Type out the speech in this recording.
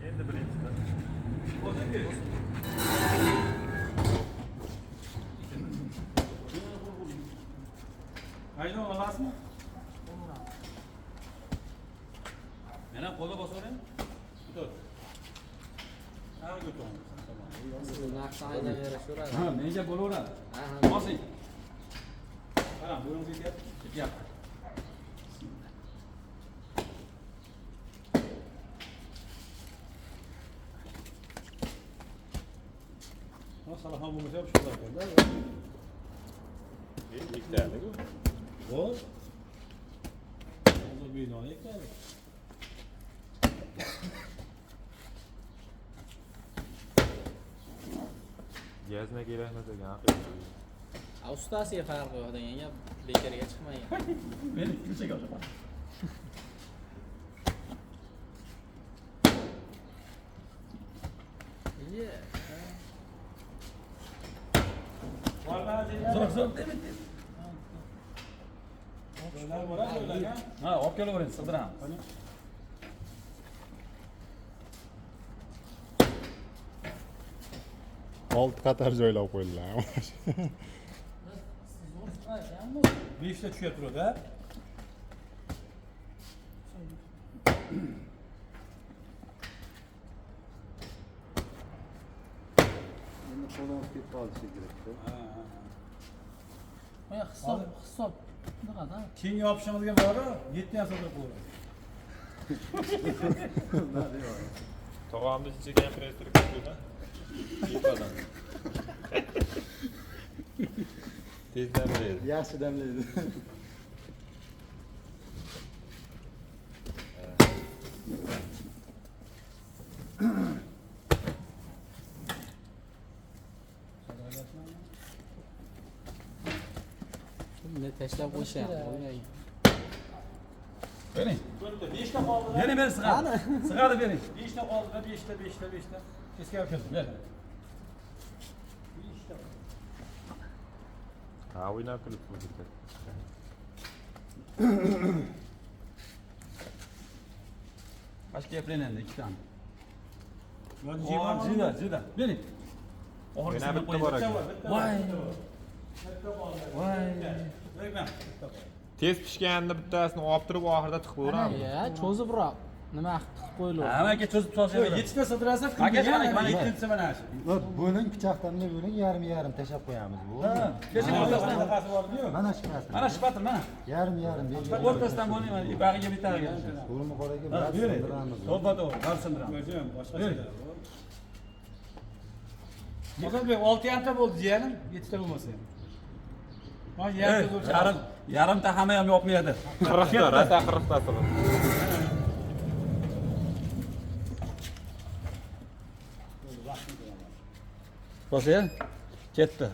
Endi birinchida. Aydın olasizmi? Men ham qo'lda bosaveraymi? Dur. Ha, götür. Narxni aynaverishaveradi. Ha, menga bo'laveradi. Ha, ha. Bosing. Qarang, bo'yingiz ketyapti. Ketyapti. Masalan, bo'lmasa ham shunday ekanda. Ikkitalik-ku. Bo'l. Hozir binoni ekadi. Gazna kerakmas ekan, haqiqatda. A, ustasiga farqi yo'q degan gap bekorga chiqmagan. Men ikkinchiga otaman. Iya. Zo'r, zo'r, deb. Ha, olib kelavering, sig'diramiz. Olti qator joylab qo'ydilar. Beshta tushya turadi, ha? Endi qo'lim ketib qolishi kerak. Oya hisob, hisob. Bunaqada. Keyingi yopishimizga borib, yetti ham sig'dirib qo'yamiz. Tog'amni ichiga ham presser kirdi-da. Tepadan. Tez damlaydi. Yaxshi damlaydi. Bunday tashlab qo'yishyapti. O'ylang. Bering. Beshta qoldi. Bering, bering, sig'adi. Sig'adi, bering. Beshta qoldi, beshta, beshta, beshta. Teskari kelsin, ber. Beshta. Ha, o'ynab kulib ketdi. Boshqa gaplang endi ikkitani. Jiyman. Jida, jida. Bering. Yana bitta bor ekan. Voy. Bitta qoldi. Voy. Berma. Bitta qoldi. Tez pishganini bittasini olib turib oxirida tiqib qo'yaveramiz. Ya, cho'zibroq nima qilib qo'yiladi. Ha, aka cho'zib solsa. Yettita sidrasa, Aka, mana, mana. yettinchisi mana shu. Bo'ling pichoqdan bo'ling, yarim yarim tashlab qo'yamiz bu. Kesing o'rtasidan. Bunaqasi bormi-yu? Mana shu narsa. Mana shpatil, mana. Yarim yarim belgilaymiz. O'rtasidan bo'ling, mana ipag'iga bittag'iga. Qo'lni qoraga Ha, bir bering. sindiramiz. To'g'ri, to'g'ri, bar sindiramiz. O'zim boshqacha. Bering. Ozodbek, olti yarimta bo'ldi jiyanim, yettita bo'lmasa ham. Mana Ey, yarimta zo'r Yarim, yarimta hamma ham yopmaydi. Qirqta, rosa qirqtasi. Bosing. Ketdi.